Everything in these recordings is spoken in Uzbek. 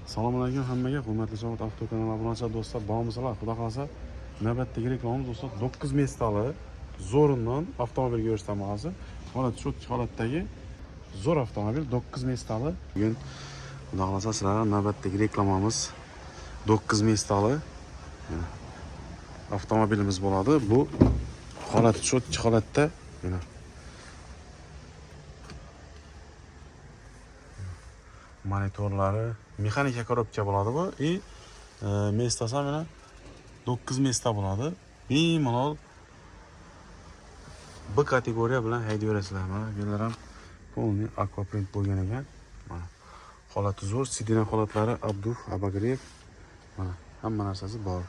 Assalomu alaykum hammaga, hurmatli Soat avto kanali obunachilar, do'stlar, bormisizlar? Xudo xolasa, navbatdagi reklamamiz do'stlar 9 mestali zo'ridan avtomobil ko'rsataman hozir. Holat shu holatdagi zo'r avtomobil 9 mestali. Bugun Xudo xolasa sizlarga navbatdagi reklamamiz 9 mestali avtomobilimiz bo'ladi. Bu holat shu holatda mana monitorlari, mexanika korobka bo'ladi bu. И mestasi ham mana 9 mesta bo'ladi. Bemalol B kategoriya bilan haydayverasizlar. Mana bular ham полный aquaprint bo'lgan ekan. Mana holati zo'r, sidina holatlari, обдув, обогрев, mana hamma narsasi bor.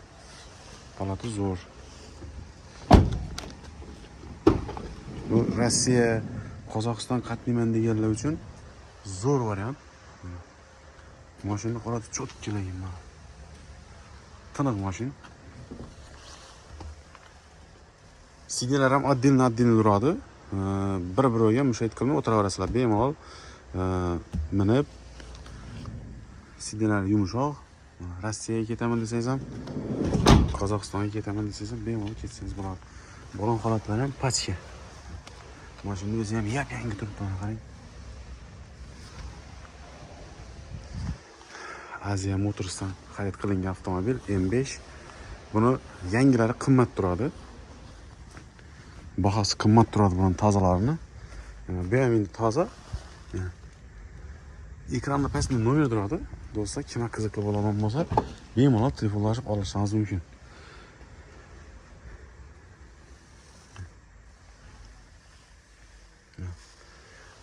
Holati zo'r. Bu Rossiya, Qozog'iston qatnayman deganlar uchun zo'r variant. Mashina holati cho'tkilagan mana. Tiniq mashina. Sidinalar ham отдельно отдельно turadi. Bir biroviga mushat qilmay o'tiraverasizlar. Bemalol minib sidinalar yumshoq. Rossiyaga ketaman desangiz ham, Qozog'istonga ketaman desangiz ham bemalol ketsangiz bo'ladi. Balon holatlari ham pachka. Mashina o'zi ham yap-yangi turibdi, mana qarang. Aziya Motors'dan xarid qilingan avtomobil M5. Buni yangilari qimmat turadi. Bahasi qimmat turadi buni tozalarini. Bu ham endi toza. Ekranda pastda nomer turadi. Do'stlar, kimga qiziqli bo'ladigan bo'lsa, bemalol telefonlashib olishingiz mumkin.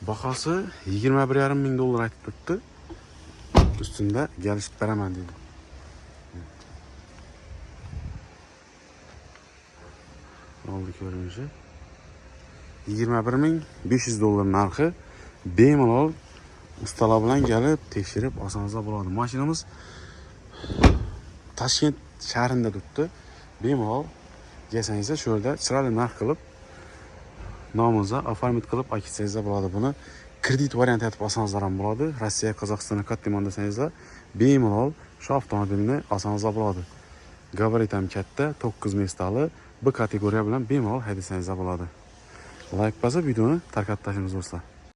Bahasi 21,5 ming dollar aytib turibdi. Üstünde gelişip beraman deydi. Oldi ko'rinishi. 21.500 dollar narxi. Bemalol ustalar bilan kelib tekshirib olsangizlar bo'ladi. Mashinamiz Toshkent shahrida turibdi. Bemalol kelsangizlar shu yerda chiroyli narx qilib nomingizga оформить qilib akitsangizlar bo'ladi. Buni kredit varianti aytib olsangizlar ham bo'ladi. Rossiya, Qozog'istonga qatnayman desangizlar, bemalol shu avtomobilni olsangizlar bo'ladi. Gabarit ham katta, 9 mestali, B kategoriya bilan bemalol haydasangizlar bo'ladi. Like bosib videoni tarqatib tashlaymiz do'stlar.